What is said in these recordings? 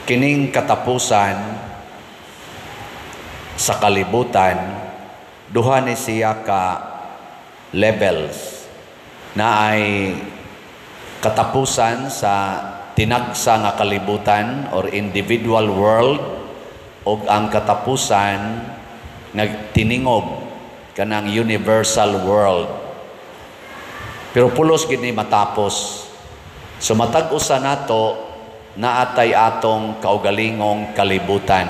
Kining katapusan sa kalibutan, duha ni siya ka levels na ay katapusan sa tinagsa nga kalibutan or individual world ug ang katapusan nga tiningob, kanang universal world. Pero pulos gid ni matapos. So matag usa nato naatay atong kaugalingong kalibutan.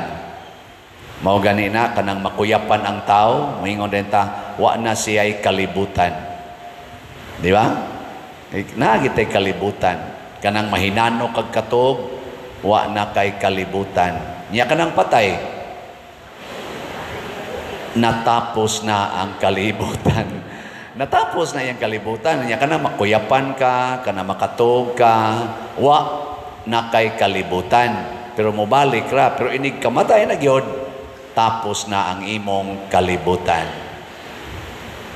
Mao gani na kanang makuyapan ang tao, moingon din ta, wa na siya'y kalibutan. Di ba? Naa gitay kalibutan. Kanang mahinano kag katog, wa na kay kalibutan. Nya kanang patay, natapos na ang kalibutan. Natapos na iyang kalibutan. Nya kanang makuyapan ka, kanang makatog ka, wa na kay kalibutan. Pero mobalik ra, pero inig kamatay na gyud, tapos na ang imong kalibutan.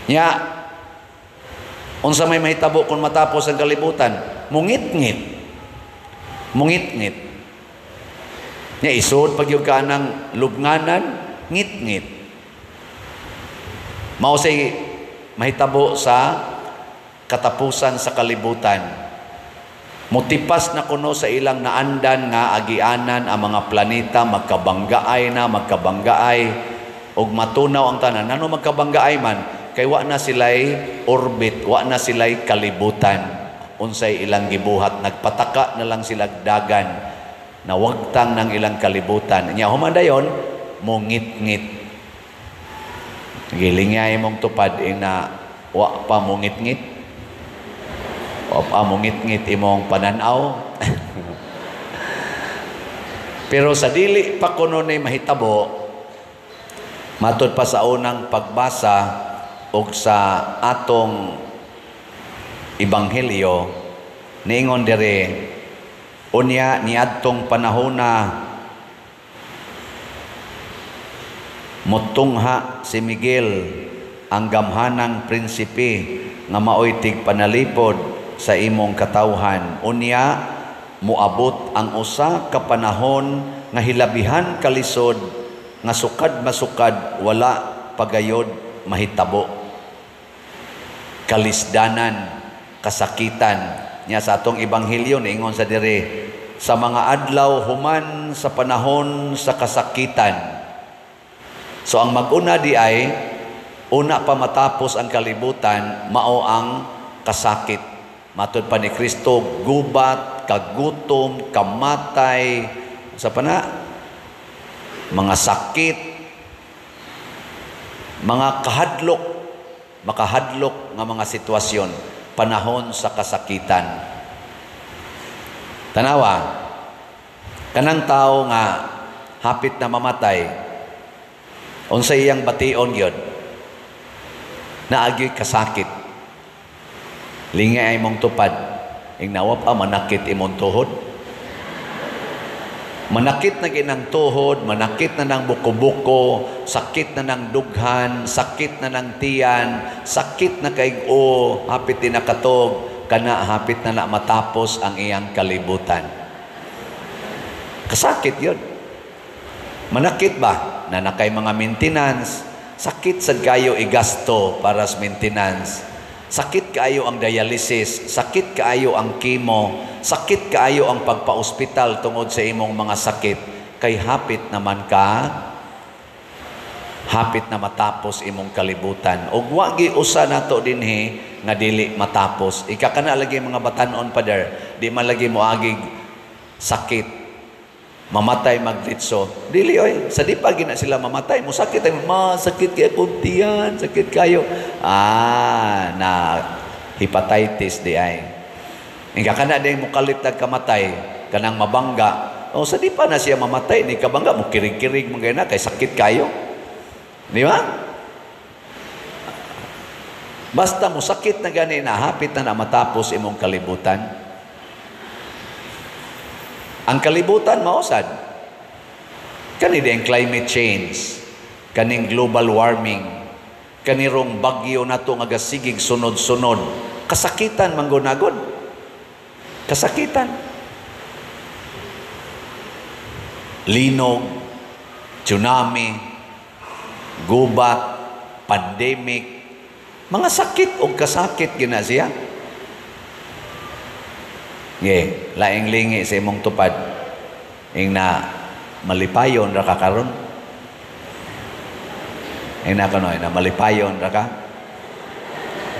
Nya, unsa may mahitabo kung matapos ang kalibutan? Mungit-ngit. Mungit-ngit. Nya isod pag yung kanang lubnganan, ngit-ngit. Mao say mahitabo sa katapusan sa kalibutan. Mutipas na kuno sa ilang naandan nga agianan ang mga planeta, magkabanggaay na, magkabanggaay, ug matunaw ang tanan. Ano magkabanggaay man? Kay wa na sila'y orbit, wa na sila'y kalibutan. Unsay ilang gibuhat, nagpataka na lang sila dagan, nawagtang ng ilang kalibutan. Nya human dayon, mungit-ngit. Gilingay mong tupad ina wa pa mungit-ngit. Wa pa mungit-ngit imong pananaw. Pero sa dili pa kuno ni mahitabo, matud pa sa unang pagbasa og sa atong ebanghelyo, niingon diri, unya niadtong panahona mutungha si Miguel ang gamhanang prinsipe nga maoy tigpanalipod sa imong katawhan. Unya moabot ang usa ka panahon nga hilabihan kalisod nga sukad masukad wala pagayod mahitabo. Kalisdanan, kasakitan. Nya sa atong ebanghelyo niingon sa diri, sa mga adlaw human sa panahon sa kasakitan. So ang mag-una di ay una pa matapos ang kalibutan, mao ang kasakit. Matud pa ni Kristo, gubat, kagutom, kamatay, sa pana, mga sakit, mga kahadlok, makahadlok nga mga sitwasyon, panahon sa kasakitan. Tanawa, kanang tao nga hapit na mamatay, unsay iyang bation gyud? Naagi kasakit. Lingay ay mong tupad. Ingnawa pa manakit imong tuhod. Manakit na ginang tuhod, manakit na ng buko-buko, sakit na ng dughan, sakit na ng tiyan, sakit na kaig-o, hapit din nakatog, kana hapit na na matapos ang iyang kalibutan. Kasakit yun. Manakit ba? Na nakay mga maintenance, sakit sad kayo igasto para sa maintenance. Sakit kaayo ang dialysis, sakit kaayo ang chemo, sakit kaayo ang pagpa-ospital tungod sa imong mga sakit. Kay hapit naman ka, hapit na matapos imong kalibutan. Og wa gi usa nato dinhi nga dili matapos. Ika kana lagi mga batan-on, Father, di man lagi moagig sakit, mamatay magritso. Dili oy, sa di pa gina sila mamatay, musakit ay ma sakit kay akong tiyan, sakit kayo. Ah, na hepatitis di ay. Ika kana day mokalit nag kamatay, kanang mabangga. O sa di pa na siya mamatay, ni kabangga mo kirig-kirig man na kay sakit kayo. Di ba? Basta mo sakit na gani na hapit na na matapos imong kalibutan. Ang kalibutan mausad. Kani ang climate change, kaning global warming, kanirong bagyo nato nga gasigig sunod-sunod, kasakitan manggunagod. Kasakitan. Linog, tsunami, gubat, pandemic, mga sakit o kasakit gina siya. Ge, laing lingi sa imong tupad. Ing na malipayon ra ka karon. Ing na kuno, na malipayon ra ka.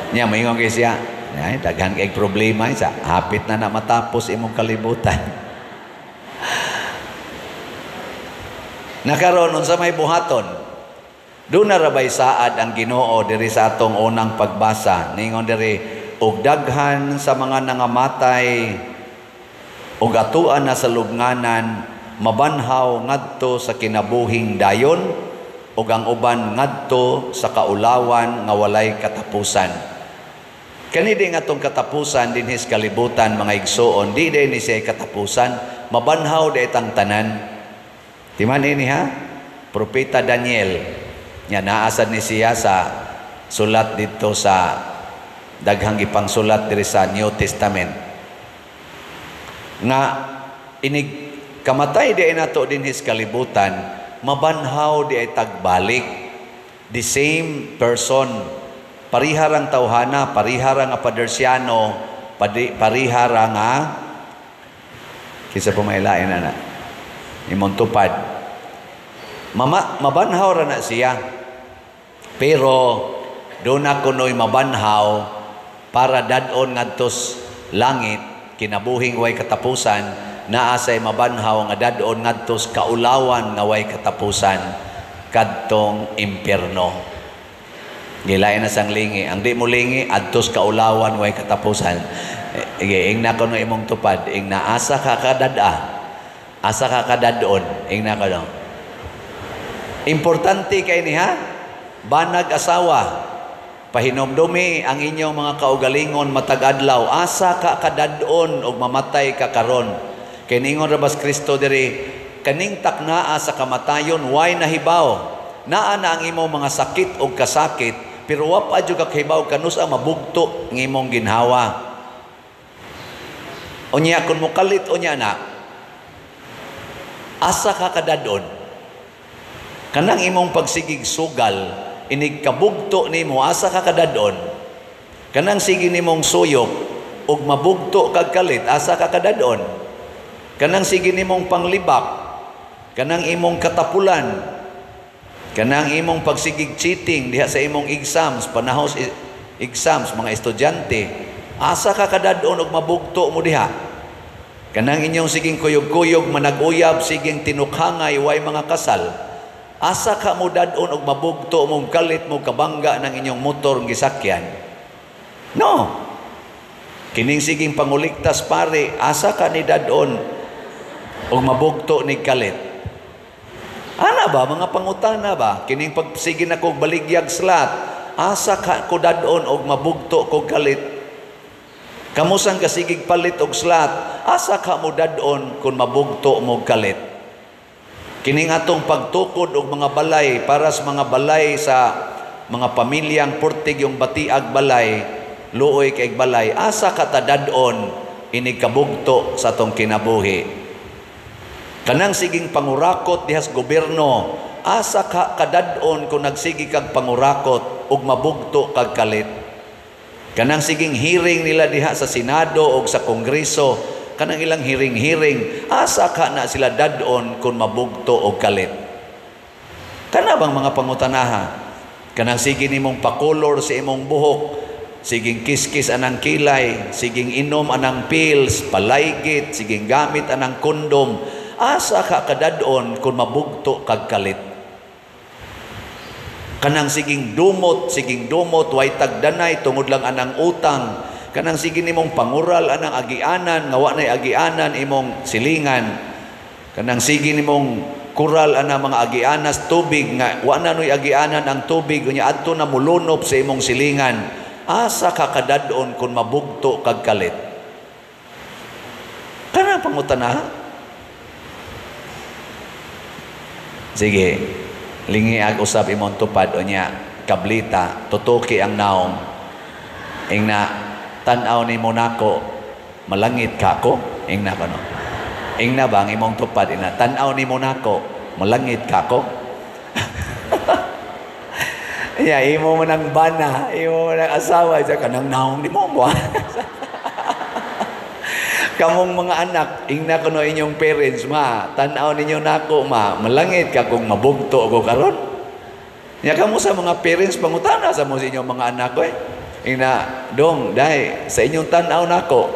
Nya maingon kay siya, ay daghan kay problema sa hapit na na matapos imong kalibutan. Nakaron unsa may buhaton? Doon na rabay saad ang Ginoo diri sa atong unang pagbasa. Ningon diri, og daghan sa mga nangamatay og atuan na sa lubnganan, mabanhaw ngadto sa kinabuhing dayon, ug ang uban ngadto sa kaulawan nga walay katapusan. Kani di nga atong katapusan dinhi sa kalibutan, mga igsoon, di day ni siya katapusan, mabanhaw di itang tanan. Timan ini ha? Propeta Daniel, nya naasad ni siya sa sulat dito sa daghang gipang sulat diri sa New Testament. Nga inig kamatay di ay nato dinhi sa kalibutan, mabanhaw di ay tagbalik. The same person, pariharang tawhana, pariharang nga padersyano, parihara nga kinsa pa mailain ana imong tupad. Mabanhaw ra na siya. Pero doon na kuno'y mabanhaw para dad-on ngadtos langit, kinabuhing way katapusan, naa say mabanhaw nga dad-on ngadtos kaulawan nga way katapusan kadtong impierno. Gilain na sang lingi. Ang di mo lingi, adtos kaulawan way katapusan. Ige, ing na kuno imong tupad, ing na asa ka kadad-a, asa ka kadad-on, ing na kuno. Importante kay ni ha, banag asawa, pahinomdumi ang inyong mga kaugalingon matag adlaw, asa ka kadad-on og mamatay ka karon. Kay ningon ra bas Kristo diri, kaning taknaa sa kamatayon way nahibaw. Naa na ang imong mga sakit og kasakit, pero wa pa jud ka kahibaw kanus ang mabugto ng imong ginhawa. Unya kun mokalit unya na, asa ka kadad-on? Kanang imong pagsigig sugal, inig kabugto nimo, asa ka kadad-on? Kanang sige nimong suyop ug mabugto kag kalit, asa ka kadad-on? Kanang sige nimong panglibak, kanang imong katapulan, kanang imong pagsigig cheating diha sa imong exams, panahos exams mga estudyante, asa ka kadad-on ug mabugto mo diha? Kanang inyong siging kuyog-kuyog, manag-uyab, siging tinukhangay, way mga kasal, asa ka mo dad-on og mabugto mong kalit mo kabangga ng inyong motor ng gisakyan? No. Kining siging panguliktas pare, asa ka ni dad-on og mabugto ni kalit? Ana ba mga pangutana ba? Kining pagsige na kog baligyag slat, asa ka ko dad-on og mabugto kog kalit? Kamusang kasigig palit og slat, asa ka mo dad-on kun mabugto mo kalit? Kining atong pagtukod og mga balay para sa mga balay sa mga pamilyang purtig yung batiag balay, luoy kay balay, asa ka ta dad-on inig kabugto sa atong kinabuhi? Kanang siging pangurakot dihas gobyerno, asa ka kadad-on kung nagsigi kag pangurakot ug mabugto kag kalit? Kanang siging hearing nila diha sa Senado og sa Kongreso, kanang ilang hearing-hearing, asa ka na sila dad-on kung mabugto og kalit? Kana bang mga pangutanaha? Kanang sige nimong pakolor sa imong buhok, siging kiskis anang kilay, siging inom anang pills, palaygit, siging gamit anang kondom, asa ka kadad-on kung mabugto kag kalit? Kanang siging dumot, way tagdanay tungod lang anang utang. Kanang sige nimong pangural anang agianan, nga wa nay agianan imong silingan. Kanang sige nimong kural anang mga agianas tubig, nga wa na noy agianan ang tubig, unya adto na mulunop sa imong silingan. Asa ka kadad-on kung mabugto kag kalit? Kanang pangutana? Sige, lingi ag usab imong tupad unya kablita, tutuki ang naong. Ing na tan-aw ni Monaco, malangit ka ko, ing na kano. Ingna ba ang imong tupad ina, tan-aw nimo nako, malangit ka ko. Ya, imo man ang bana, imo man ang asawa, sa kanang naong di mo mo. Kamong mga anak, ingna kuno inyong parents, "Ma, tan-aw ninyo nako, ma, malangit ka kung mabugto ko karon?" Ya kamo sa mga parents, pangutana sa mo sa inyong mga anak ko eh. Ingna, "Dong, dai, sa inyong tan-aw nako,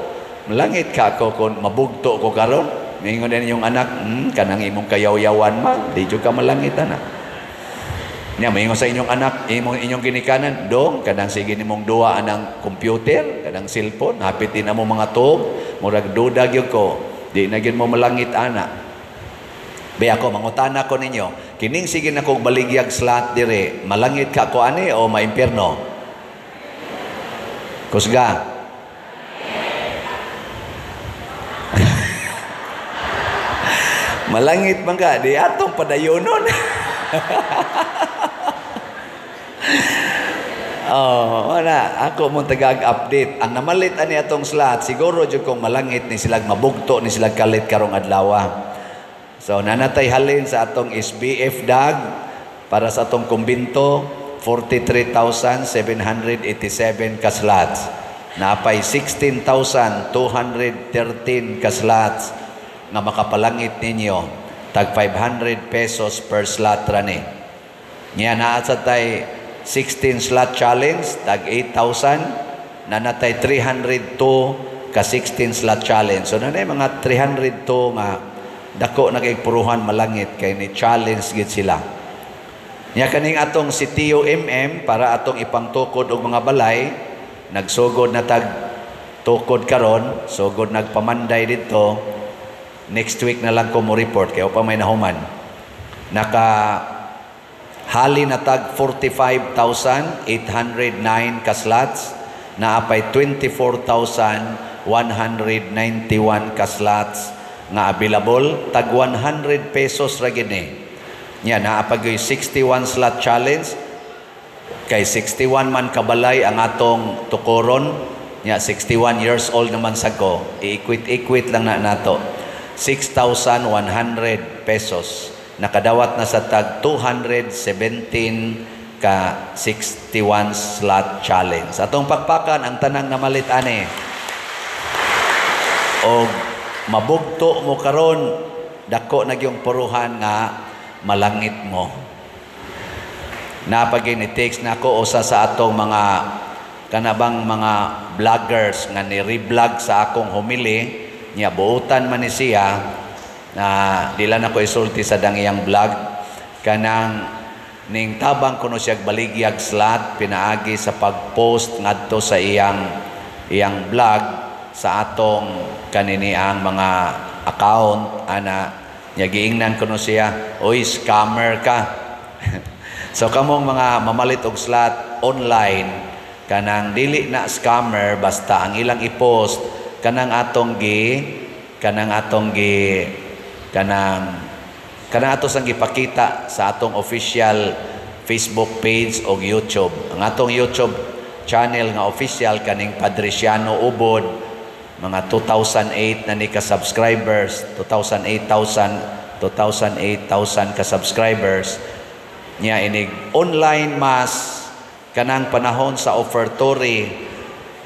malangit ka ako kung mabugto ko karon?" Mingon din inyong anak, "Kanang imong kayaw-yawan, ma, di jud ka malangit ana." Nya maingon sa inyong anak, imong inyong ginikanan, "Dong, kanang sige nimong duwa anang computer, kanang cellphone, hapit din mo mga tuog, murag duda gyud ko, di na gyud mo malangit ana." Be ako mangutana ko ninyo, kining sige na kog baligyag slot dire, malangit ka ko ani o maimpierno? Kusga. Malangit man ka, di atong padayonon. Oh, wala. Ako mo tagag-update. Ang namalit ani atong slot, siguro jud kong malangit ni silag mabugto ni silag kalit karong adlaw. So nanatay halin sa atong SBF dag para sa atong kumbinto, 43,787 ka slots. Napay 16,213 ka slots nga makapalangit ninyo, tag 500 pesos per slot ra ni. Nya naa sa tay 16 slot challenge tag 8,000, nanatay 302 ka 16 slot challenge. So nanay mga 302 nga dako na kay puruhan malangit kay ni challenge gid sila. Nya kaning atong si Tio MM para atong ipangtukod og mga balay, nagsugod na tag tukod karon, sugod nagpamanday didto. Next week na lang ko mo report kay pa may nahuman. Naka hali na tag 45,809 ka slots, naapay 24,191 ka slots nga available, tag 100 pesos ra gid ni. Nya naapay 61 slot challenge kay 61 man kabalay ang atong tukoron. Nya 61 years old naman sa ko, i-equate-equate lang na nato. 6,100 pesos. Nakadawat na sa tag 217 ka 61 slot challenge. Atong pakpakan ang tanang namalit ani. Og mabugto mo karon, dako na gyung puruhan nga malangit mo. Napagin ni-text nako usa sa atong mga kanabang mga vloggers nga ni-reblog sa akong homily. Nya buutan man ni siya na di lang ako isulti sa dang iyang vlog, kanang ning tabang kuno siya baligyag slot pinaagi sa pag-post ngadto sa iyang iyang vlog sa atong kaniniang mga account ana. Nya giingnan kuno siya, "Oy, scammer ka." So kamong mga mamalit og slot online, kanang dili na scammer basta ang ilang i-post kanang atong gi kanang atong gi kanang kanang ato sang gipakita sa atong official Facebook page o YouTube. Ang atong YouTube channel nga official kaning Padriciano Ubod, mga 2008 na ni ka subscribers, 2008,000 2008,000 ka subscribers. Nya inig online mass kanang panahon sa offertory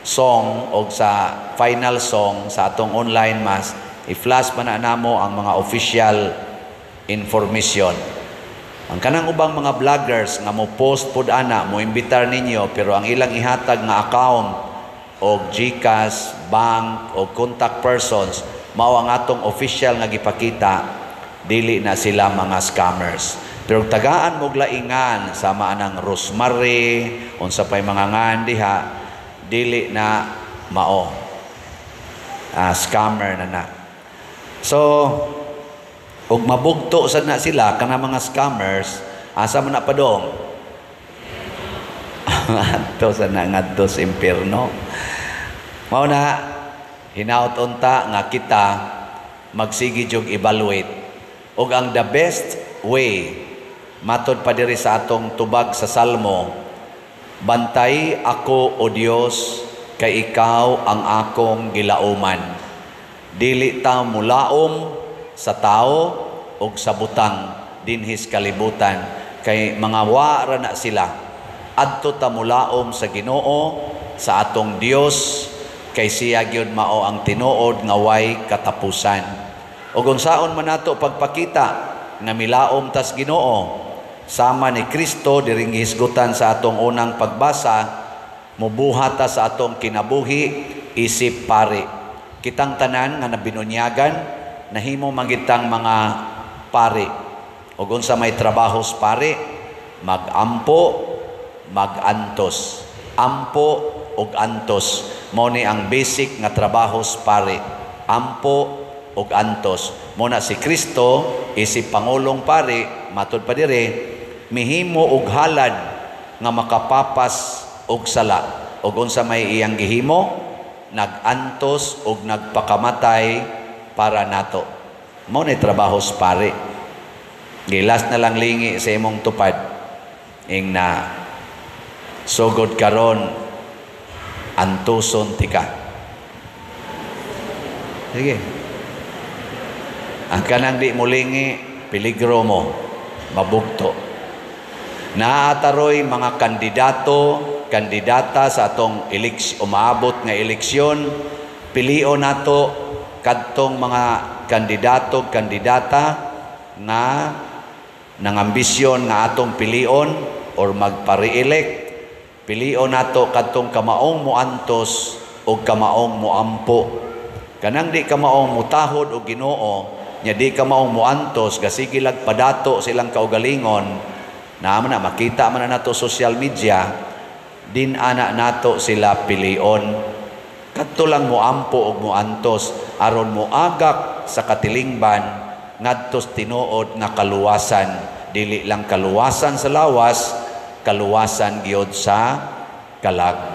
song o sa final song sa atong online mass, i-flash pa na namo ang mga official information. Ang kanang ubang mga vloggers nga mo post pod ana, mo imbitar ninyo, pero ang ilang ihatag nga account o GCash, bank o contact persons mao ang atong official nga gipakita, dili na sila mga scammers. Pero tagaan mo laingan sama anang Rosemary, unsa pay mga ngan diha, dili na mao. Scammer na na. So, ug mabugto sad na sila kana mga scammers, asa man na padong? Adto sa na ngadto sa impierno. Mao na hinaut unta nga kita magsige jug evaluate. Ug ang the best way matod pa diri sa atong tubag sa Salmo, bantay ako, o Dios, kay ikaw ang akong gilauman. Dili ta mulaom sa tao ug sa butang dinhis kalibutan, kay mga wa ra na sila. Adto ta mulaom sa Ginoo, sa atong Dios, kay siya gyud mao ang tinuod nga way katapusan. Ug unsaon man nato pagpakita nga milaom tas Ginoo? Sama ni Kristo diring gihisgutan sa atong unang pagbasa, mubuhat ta sa atong kinabuhi isip pari. Kitang tanan nga nabinunyagan, nahimo magitang mga pari. Ug unsa may trabaho sa pari? Magampo, magantos. Ampo ug antos. Mao ni ang basic nga trabaho sa pari. Ampo ug antos. Mo na si Kristo isip pangulong pari, matud pa dire, mihimo og halad nga makapapas og sala. Ug unsa may iyang gihimo? Nagantos og nagpakamatay para nato. Mao ni trabaho sa pari. Gilas na lang lingi sa imong tupad. Ing na sugod karon, antuson tika. Sige. Ang kanang di mo lingi, peligro mo, mabugto. Naataroy mga kandidato, kandidata sa atong umaabot nga eleksyon, pilion nato kadtong mga kandidato, kandidata nga nangambisyon nga atong pilion or magpa-re-elect. Pilion nato kadtong kamaong muantos o kamaong muampo. Kanang di kamaong mutahod og Ginoo, nya di kamaong muantos, gasige lag padato silang kaugalingon, na man na makita man na nato social media, din ana nato sila pilion. Kadto lang muampo og muantos aron moagak sa katilingban ngadtos tinuod nga kaluwasan, dili lang kaluwasan sa lawas, kaluwasan gyud sa kalag.